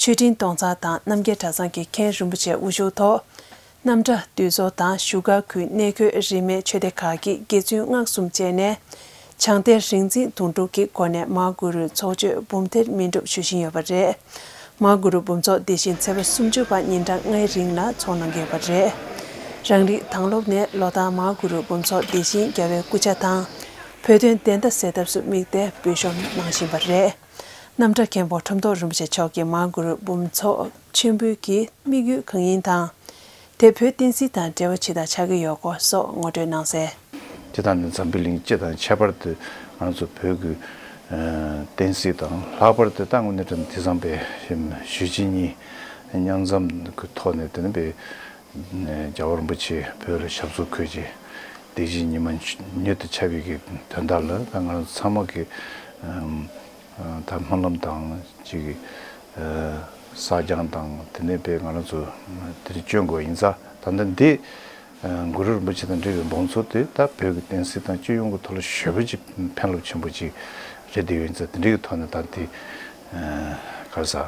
མཆོད་སྤྲིན་གཏོང་ཚང་དང་རྣམ་རྒྱལ་གྲྭ་ཚང་གི་མཁན་རིན་པོ་ཆེ་དབུ་བཞུགས་ཐོག་རྣམ་གྲྭ་འདུས་ཚོགས་དང་བཞུགས་སྒར་ཁུལ་གནས་འཁོད་རིས་མེད་ཆོས་སྡེ་ཁག་གི་དགེ་ཚུལ་སྔགས་གསུམ་བཅས་ནས། བྱང་གཏེར་རིག་འཛིན་དུང་སྒྲུབ་ཀྱི་སྒོ་ནས་མ་གུ་རུའི་ཚོགས་མཆོད་འབུམ་ཐེར་སྨིན་སྒྲུབ་ཞུ་བཞིན་ཡོད་པ་རེད། མ་གུ་རུ་འབུམ་ཚོགས་འདི་བཞིན་ཚེས་པ་སུམ་ཅུ་པ་ཉིན་གྲངས་ལྔའི་རིང་ལ་ཚོགས་གནང་གི་ཡོད་པ་རེད། རང་རིགས་དྭང་སློབ་ནས་ལོ་ལྟར་མ་གུ་རུ་འབུམ་ཚོགས་འདི་བཞིན་རྒྱལ་བའི་སྐུ་ཕྱྭ་དང་། བོད་དོན་བདེན་མཐའ་གསལ་ཐབས་སུ་དམིགས་ཏེ་འབུལ་ཤོམ་གནང་བཞིན་པ་རེད། རྣམ་གྲྭ་མཁན་པོ་ཁྲོམ་ཐོག་རིན་པོ་ཆེ་མཆོག་གིས་མ་གུ་རུ་འབུམ་ཚོགས་མཆོད་འབུལ་གྱི་དམིགས་ཡུལ་གང་ཡིན་དང་། དེ་བོད་བསྟན་སྲིད་དང་འབྲེལ་བ་ཇི་ལྟར་ཆགས་ཀྱི་ཡོད་སྐོར་སོགས་ངོ་སྤྲོད་གནང་གསལ། སྤྱིར་བཏང་ནི་འཛམ་བུ་གླིང་སྤྱི་དང་ཁྱད་པར་དུ་ང་ཚོ་བོད་ཀྱི་ཨ་བསྟན་སྲིད་དང་། ལྷག་པར་དུ་ད་དངོས་གནས་དྲང་དེང་སང་པའི་ཞུ་བྱེད་གཉིས་མཉམ་འཛོམས་ཀྱི་ཐོག་ནས། དེ་ནི་པའི་རྒྱལ་བ་རིན་པོ་ཆེ་བོད་ལ་ཞབས་སོར་འཁོད་རྗེས་སྡིག་བྱེད་ཉི་མ་མྱུར་དུ་ཁྱབ་པའི་གི་དོན་དག་ལ། ད་ང་རང་ཚང་མ་གི་ཨ་ད་སྨོན་ལམ་དང་ཅིག་ཨ་བསགས་སྦྱང་དང་། དེ་ནས་པའི་ང་རང་ཚོ་དེ་རིང་སྐྱོན་དགོས་ཡིན་ཙང་། ད་ལྟ་འདི་ཨ་གུ་རུ་རིན་པོ་ཆེ་དང་འབྲེལ་བའི་འབུམ་ཚོགས་དེ་ད་བོད་ཀྱི་བསྟན་སྲིད་དང་སྤྱི་ཡོངས་ཀྱི་ཐོག་ལ་ཞེ་པོ་ཅིག་ཕན་རླབས་ཆེན་པོ་ཅིག་རེད་བསྡད་ཡོད་ཡིན་ཙང་། དེ་འདྲའི་གི་ཐོག་ནས་ད་དེ་ཨ་ག་རེ་ཟ།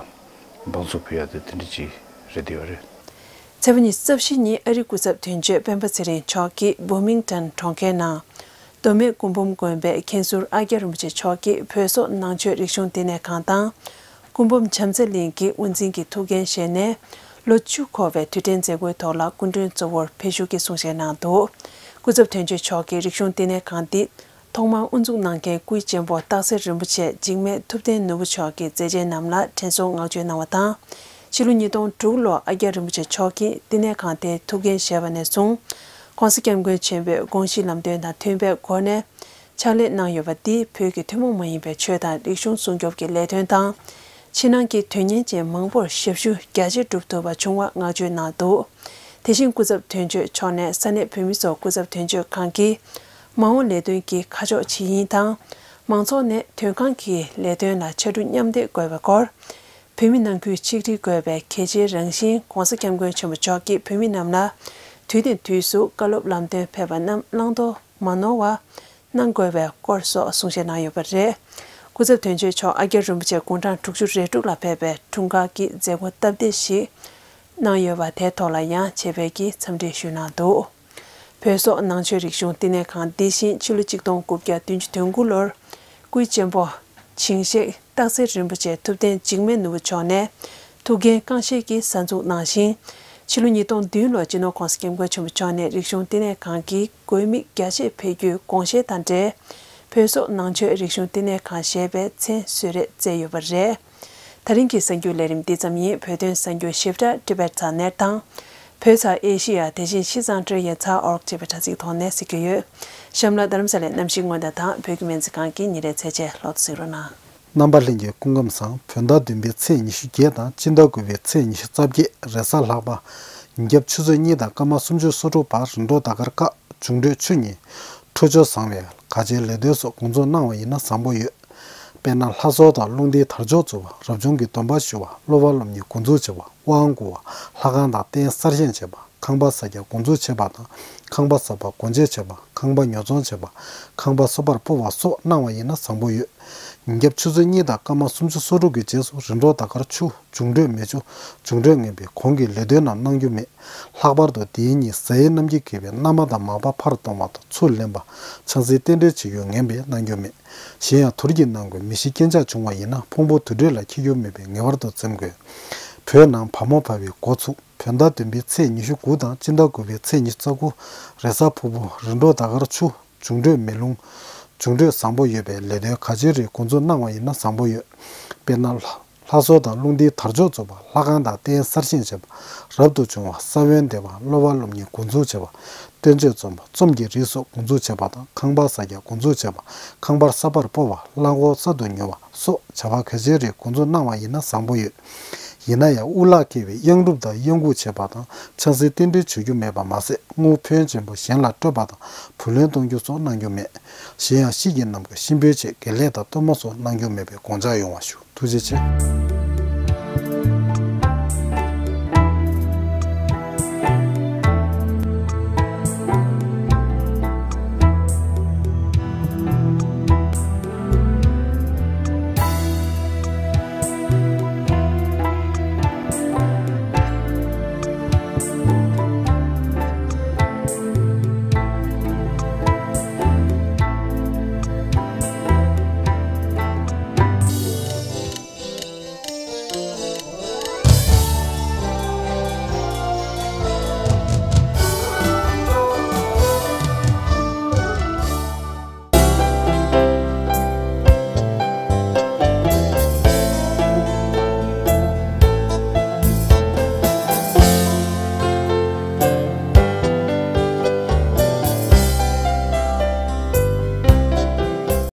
འབུམ་ཚོགས་ཕུལ་ཡ་དེ་དེ་འདྲ་ཅིག་རེད་བསྡད་ཡོད་རེད། ཚེས་པ་ཉི་ཤུ་རྩ་བཞི་ཉིན་ཨ་རིའི་སྐུ་ཚབ་དོན་གཅོད་སྤེན་པ་ཚེ་རིང་མཆོག་གིས་བྷོ་མིང་ཊོན་གྲོང་ཁྱེར་ནང་མདོ་སྨད་སྐུ་འབུམ་དགོན་པའི་མཁན་ཟུར་ཨ་ཀྱ་རིན་པོ་ཆེ་མཆོག་གིས་བོད་སོག་ནང་ཆོས་རིག་གཞུང་ལྟེ་གནས་ཁང་དང་། སྐུ་འབུམ་བྱམས་བརྩེ་གླིང་གི་དབུ་འཛིན་གྱི་ཐུགས་འགན་བཞེས་ནས། ལོ་བཅུ་འཁོར་བའི་དུས་དྲན་མཛད་སྒོའི་ཐོག་ལ་སྐུ་མགྲོན་གཙོ་བོར་ཕེབས་ཞུགས་ཀྱིས་གསུང་བཤད་གནང་འདུག་སྐུ་ཚབ་དོན་གཅོད་མཆོག་གིས་རིག་གཞུང་བསྟི་གནས་ཁང་འདི་ཐོག་མར་དབུ་འཛུགས་གནང་མཁན་སྐུའི་གཅེན་པོ་སྟག་འཚེར་རིན་པོ་ཆེ་འཇིགས་མེད་ཐུབ་བསྟན་ནོར་བུ་མཆོག་གི་མཛད་རྗེས་རྣམས་ལ་དྲན་གསོ་བསྔགས་བརྗོད་གནང་བ་དང་། ཕྱི་ལོ་ཉིས་སྟོང་དྲུག་ལོར་ཨ་ཀྱཱ་རིན་པོ་ཆེ་མཆོག་གིས་བསྟི་གནས་ཁང་དེའི་ཐུགས་འགན་བཞེས་པ་ནས་བཟུང་། ྋགོང་ས་ྋསྐྱབས་མགོན་ཆེན་པོས་དགོངས་གཞི་ལམ་སྟོན་དང་མཐུན་པའི་སྒོ་ནས། ཕྱག་ལས་གནང་ཡོད་པ་འདིས་བོད་ཀྱི་ཐུན་མོང་མ་ཡིན་པའི་ཆོས་དང་རིག་གཞུང་སྲུང་སྐྱོབ་ཀྱི་ལས་དོན་དང་། ཕྱི་ནང་གི་དོན་གཉེར་ཅན་མང་པོར་ཞབས་ཞུ་རྒྱ་ཆེ་བསྒྲུབ་ཐུབ་པ་བྱུང་བ་བསྔགས་བརྗོད་གནང་འདུག་དེ་བཞིན་སྐུ་ཚབ་དོན་གཅོད་མཆོག་ནས་ས་གནས་བོད་མི་ཚོར་སྐུ་ཚབ་དོན་གཅོད་ཁང་གིས་མ་འོངས་ལས་དོན་གྱི་ཁ་ཕྱོགས་ཇི་ཡིན་དང་། མང་ཚོགས་ནས་དོན་ཁང་གི་ལས་དོན་ལ་ཕྱར་གྲུ་མཉམ་འདེགས་དགོས་པའི་སྐོར། བོད་མི་ནང་ཁུལ་ཆིག་སྒྲིལ་དགོས་པའི་གལ་ཆེའི་རང་བཞིན། ྋགོང་ས་ྋསྐྱབས་མགོན་ཆེན་པོ་མཆོག་གིས་བོད་མི་རྣམས་ལ་དུས་ནས་དུས་སུ་བཀའ་སློབ་ལམ་སྟོན་ཕེབས་པ་རྣམས་བླང་དོར་མ་ནོར་བ་གནང་དགོས་པའི་སྐོར་སོགས་གསུང་བཤད་གནང་ཡོད་པ་རེད། སྐུ་ཚབ་དོན་གཅོད་མཆོག་ཨ་ཀྱཱ་རིན་པོ་ཆེ་དགུང་གྲངས་དྲུག་ཅུ་རེ་དྲུག་ལ་ཕེབས་པའི་འཁྲུངས་སྐར་གྱི་མཛད་སྒོ་སྟབས་བདེ་ཞིག་གནང་ཡོད་པ་དེའི་ཐོག་ལ་ཡང་བྱས་པའི་གི་འཚམས་འདྲི་ཞུས་གནང་འདུག་བོད་སོག་ནང་ཆོས་རིག་གཞུང་བསྟི་གནས་ཁང་འདི་བཞིན་ཕྱི་ལོ་ཆིག་སྟོང་དགུ་བརྒྱ་བདུན་ཅུ་དོན་དགུ་ལོར་སྐུའི་གཅེན་པོ་ཆིང་ཤེག་སྟག་འཚེར་རིན་པོ་ཆེ་ཐུབ་བསྟན་འཇིགས་མེད་ནོར་བུ་མཆོག་ནས་ཐུགས་འགན་རྐང་བཞེས་ཀྱིས་གསར་འཛུགས་གནང་ཞིང་། ཕྱི་ལོ་ཉིས་སྟོང་བདུན་ལོར་སྤྱི་ནོར་༧གོང་ས་༧སྐྱབས་མགོན་ཆེན་པོ་མཆོག་ནས་རིག་གཞུང་བསྟི་གནས་ཁང་གི་དགོས་དམིགས་རྒྱ་ཆེ་འཕེལ་རྒྱུའི་དགོངས་བཞེད་དང་འབྲེལ། བོད་སོག་ནང་ཆོས་རིག་གཞུང་བསྟི་གནས་ཁང་ཞེས་པའི་མཚན་གསོལ་རས་མཛད་ཡོད་པ་རེད། ད་རིང་གི་གསར་འགྱུར་ལས་རིམ་འདི་ཙམ་ཡིན། བོད་དོན་གསར་འགྱུར་ཞིབ་ཕྲ་Tibet Channel དང་། བོད་ཚ་ཨེ་ཤི་ཡ་དེ་བཞིན་ཤིས་ཙང་ཀྲེ་ཡ་ཚ་ཨོར་ཅེས་པའི་དྲ་ཚིགས་ཐོག་ནས་གཟིགས་རྒྱུ་ཡོད། གཤམ་ལ་རྡ་རམ་ས་ལའི་གནམ་གཤིས་སྔོན་བརྡ་དང་བོད་ཀྱི་སྨན་རྩིས་ཁང་གི་ཉིན་རེའི་ཚེས་ཆའི་ལོ་ཐོ་གཟིགས་རོགས་གནང་། རྣམ་པ་ལྷན་རྒྱས་སྐུ་ཁམས་བཟང་། བོད་ཟླ་བདུན་པའི་ཚེས་ཉི་ཤུ་བརྒྱད་དང་སྤྱི་ཟླ་དགུ་པའི་ཚེས་ཉི་ཤུ་རྩ་བརྒྱད་རེས་གཟའ་ལྷག་པ། ཉིན་རྒྱབ་ཆུ་ཚོད་གཉིས་དང་སྐར་མ་སུམ་ཅུ་སོ་དྲུག་བར་རིམ་གྲོ་ཟླ་སྐར་ཀ་འབྱུང་འཕྲོད་ཆུ་གཉིས། འཕྲོད་སྦྱོར་བཟང་བས་ག་ཅིའི་ལས་དོན་སོགས་འགོ་འཛུགས་གནང་བ་ཡིན་ན་བཟང་པོ་ཡོད། དཔེར་ན་ལྷ་གསོལ་དང་རླུང་རྟའི་དར་ལྕོག་འཛུགས་པ། རབ་བྱུང་གི་སྡོམ་པ་ཞུ་བ། སློབ་པ་སློབ་གཉེར་འགོ་འཛུགས་བྱེད་པ། དབང་བསྐུར་བ། ལྷ་ཁང་དང་རྟེན་གསར་བཞེངས་བྱེད་པ། ཁང་པ་གསར་རྒྱག་འགོ་འཛུགས་བྱེད་པ་དང་། ཁང་པ་གསར་པ་སྒོ་འབྱེད་བྱེད་པ། ཁང་པ་ཉོ་ཚོང་བྱེད་པ། ཁང་པ་གསར་པར་སྤོ་བ་སོགས་གནང་བ་ཡིན་ན་བཟང་པོ་ཡོད། ཉིན་རྒྱབ་ཆུ་ཚོད་གཉིས་དང་སྐར་མ་སུམ་ཅུ་སོ་དྲུག་གི་རྗེས་སུ་རིམ་གྲོ་ཟླ་སྐར་ཆུ། འབྱུང་འཕྲོད་མེ་ཆུ། འབྱུང་འཕྲོད་ངན་པའི་གོང་གི་ལས་དོན་རྣམས་གནང་རྒྱུ་མེད། ལྷག་པར་དུ་དེའི་ཉིན་གཟའི་གནམ་གྱིས་བསྐྱེད་པའི་གནམ་དང་མ་པ་ཕར་གཏོང་བ་དང་ཚུར་ལེན་པ། ཆང་སའི་རྟེན་འབྲེལ་བྱེད་རྒྱུ་ངན་པས་གནང་རྒྱུ་མེད། གཞན་ཡང་དུར་གྱི་ནང་ཁུལ་མི་ཤི་རྐྱེན་ཆག་བྱུང་བ་ཡིན་ན་ཕུང་པོ་དུར་ཁྲོད་ལ་འཁྱེར་རྒྱུ་མེད་པས་ངེས་པར་དུ་འཛེམ་དགོས། བོད་ནང་བ་མོ་བབས་པའི་འགོ་ཚུགས། བོད་ཟླ་བདུན་པའི་ཚེས་ཉི་ཤུ་དགུ་དང་སྤྱི་ཟླ་དགུ་པའི་ཚེས་ཉི་ཤུ་རྩ་དགུ། རེས་གཟའ་ཕུར་བུ། རིམ་གྲོ་ཟླ་སྐར་ཆུ། འབྱུང་འཕྲོད་མེ་རླུང་། འབྱུང་འཕྲོད་བཟང་པོ་ཡོད་པས་ལས་དོན་ག་ཅི་རེད་འགོ་འཛུགས་གནང་བ་ཡིན་ན་བཟང་པོ་ཡོད། དཔེར་ན། ལྷ་གསོལ་དང་རླུང་རྟའི་དར་ལྕོག་འཛུགས་པ། ལྷ་ཁང་དང་རྟེན་གསར་བཞེངས་བྱེད་པ། རབ་ཏུ་བྱུང་བ། ས་བོན་འདེབས་པ། སློབ་པ་སློབ་གཉེར་འགོ་འཛུགས་བྱེད་པ། བསྟན་བཅོས་རྩོམ་པ། རྩོམ་གྱི་རིགས་སོགས་འགོ་འཛུགས་བྱེད་པ་དང་ཁང་པ་གསར་རྒྱག་འགོ་འཛུགས་བྱེད་པ། ཁང་པ་གསར་པར་སྤོ་བ། རླངས་འཁོར་གསར་དུ་ཉོ་བ་སོགས་བྱ་བ་གལ་ཆེ་རིགས་འགོ་འཛུགས་གནང་བ་ཡིན་ན་བཟང་པོ་ཡོད། ཡིན་ན་ཡང་དབུ་ལག་འཁེལ་བའི་གཡང་སྒྲུབ་དང་གཡང་འགུགས་བྱེད་པ་དང་ཆང་སའི་རྟེན་འབྲེལ་བྱེད་རྒྱུ་མེད་པ་མ་ཟད་དངུལ་ཕོན་ཆེན་པོ་གཞན་ལ་སྤྲོད་པ་དང་བུ་ལོན་གཏོང་རྒྱུ་སོགས་གནང་རྒྱུ་མེད། གཞན་ཡང་ཤི་གི་ནམ་མཁའ་གཤིན་པོའི་ཆེད་དགེ་ལས་དང་གཏོར་མ་སོགས་གནང་རྒྱུ་མེད་པའི་དགོངས་འཇགས་ཡོང་བ་ཞུ། ཐུགས་རྗེ་ཆེ།